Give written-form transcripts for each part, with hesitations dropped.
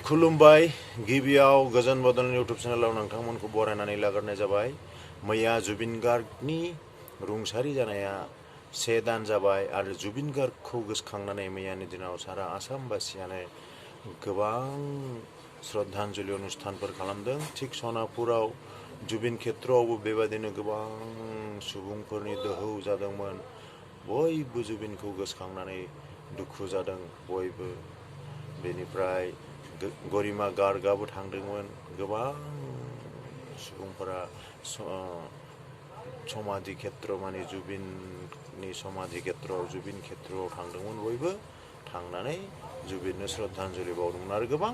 खुलुमबाय गिबियाव गोजोन बदन इउट्यूब चेनेलाव नोंथांमोनखौ बरायनानै लाग्रोनाय जाबाय। मैया जुबिन गार्गनि रुंसारि जानाया 1 दान जाबाय आरो जुबिन गार्गखौ गोसोखांनानै मैयानि दिनाव सारा आसामबासियानो गोबां श्रद्धांजलि अनुष्ठानफोर खालामदों। थिक सनापुराव जुबिन क्षेत्रआवबो बेबादिनो गोबां सुबुंफोरनि दोहौ जादोंमोन। बयबो जुबिनखौ गोसोखांनानै दुखु जादों बयबो। बेनिफ्राय गरिमा गार्गआबो थांदोंमोन। गोबां सुबुंफोरा समाधि क्षेत्र माने जुबिननि समाधि क्षेत्रआव जुबिन क्षेत्रआव थांदोंमोन। बयबो थांनानै जुबिननो श्रद्धांजलि बावदोंमोन आरो गोबां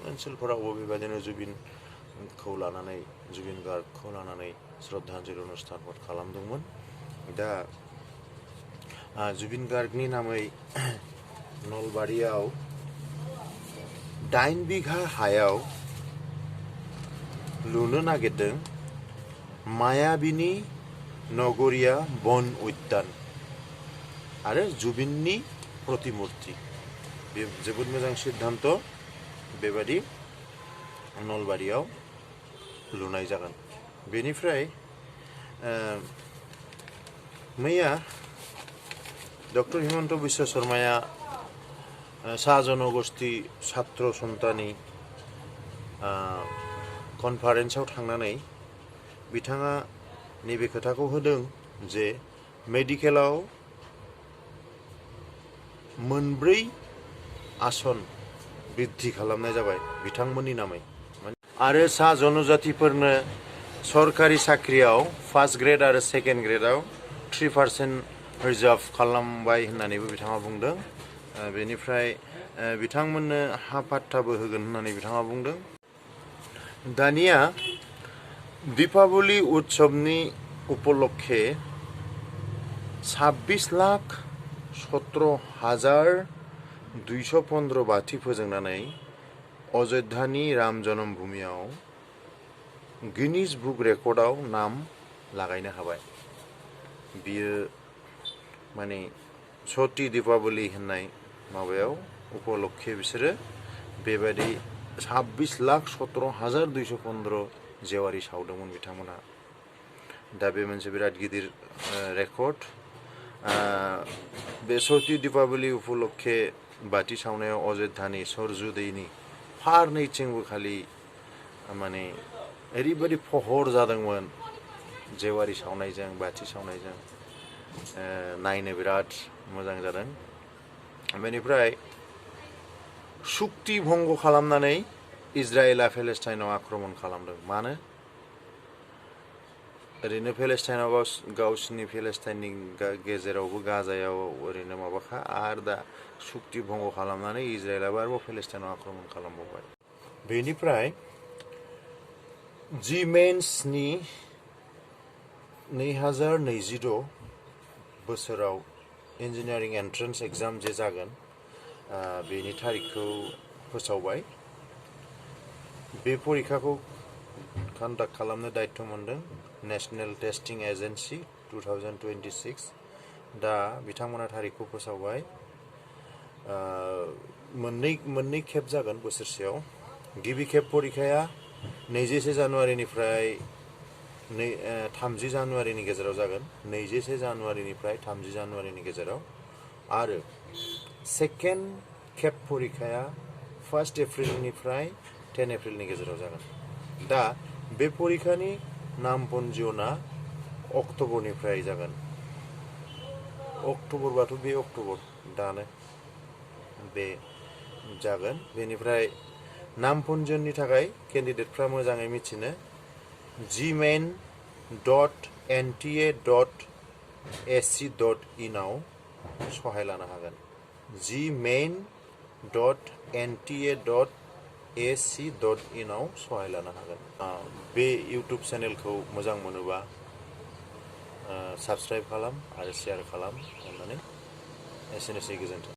ओनसोलफोरावबो बेबायदिनो जुबिनखौ लानानै जुबिन गार्गखौ लानानै श्रद्धांजलि अनुष्ठानफोर खालामदोंमोन। दा जुबिन गार्गनि नामै नलबारियाव 8 बिघा हायाव लुनो नागिरदों मायाबिनी नगरिया बन उद्यान आरो जुबिननि प्रतिमुर्ति। बे जोबोद मोजां सिद्धांत। बेबादि नलबारियाव लुनाय जागोन। बेनिफ्राय मैया डक्टर हिमन्त बिश्व शर्माया सा जनगोष्ठी छात्र सन्थानि कनफारेन्सआव थांनानै बिथाङा नैबे खोथाखौ होदों जे मेडिकेलाव 4 आसन बृद्धि खालामनाय जाबाय बिथांमोननि नामै आरो सा जनजातिफोरनो सरकारि साख्रियाव फार्स्ट ग्रेड आरो सेकेन्ड ग्रेडआव 3% रिजार्भ खालामबाय होननानैबो बिथाङा बुंदों। बेनिफ्राय बिथांमोननो हा पाट्टाबो होगोन होननानै बिथाङा बुंदों। दानिया दीपावली उत्सवनि उपलक्षे 26,17,215 बाथि फोजोंनानै अयोध्यानि राम जन्मभूमियाव गिनिज बुक रेकर्डआव नाम लागायनो हाबाय। बियो माने सती दीपावली होननाय माबायाव उपलक्षे बिसोरो बेबायदि 26,17,215 जेवारि सावदोंमोन बिथांमोना। दा बे मोनसे बिराद गिदिर रेकर्ड। बे सती दीपावली उपलक्षे बाथि सावनायाव अयोध्यानि सरजू दैनि फारनैथिंबो खालि माने ओरैबायदि फहर जादोंमोन जेवारि सावनायजों बाथि सावनायजों। नायनो बिराद मोजां जादों। बेनिफ्राय सुक्ति भंग खालामनानै इजराइलआ पेलेस्टाइनाव आक्रमण खालामदों। मानो? ओरैनो पेलेस्टाइनाव गावसिनि पेलेस्टाइननि गेजेरावबो गाजायाव ओरैनो माबाखा आरो दा सुक्ति भंग खालामनानै इजराइलआबो आरोबाव पेलेस्टाइनाव आक्रमण खालामबावबाय। बेनिफ्राय जि मेन्सनि 2026 बोसोराव इन्जिनियारिं एन्ट्रेन्स एग्जाम जे जागोन बेनि तारिखखौ फोसावबाय। बे परिखाखौ कन्डाक्ट खालामनो दायित्व मोनदों नेशनेल टेस्टिं एजेन्सि 2026। दा बिथांमोना तारिखखौ फोसावबाय। मोननै खेब जागोन बोसोरसेयाव। गिबि खेब परिखाया 21 जानुवारिनिफ्राय 30 जानुवारिनि गेजेराव जागोन। 21 जानुवारिनिफ्राय 30 जानुवारिनि गेजेराव आरो सेकेन्ड खेब परिखाया 1 एप्रिलनिफ्राय 10 एप्रिलनि गेजेराव जागोन। दा बे परिखानि नाम पन्जीयना अक्ट'बरनिफ्राय जागोन। अक्ट'बरबाथ' बे अक्ट'बर दानो बे जागोन। बेनिफ्राय नाम पन्जीयननि थाखाय केन्डिडेटफ्रा मोजाङै मिथिनो gmain.nta.ac.in आव सहाय लानो हागोन। gmain.nta.ac.in आव सहाय लानो हागोन। बे इउट्यूब चेनेलखौ मोजां मोनोबा साबस्क्राइब खालाम आरो शेयार खालाम। अननानै एसेनोसै, गोजोन्थों।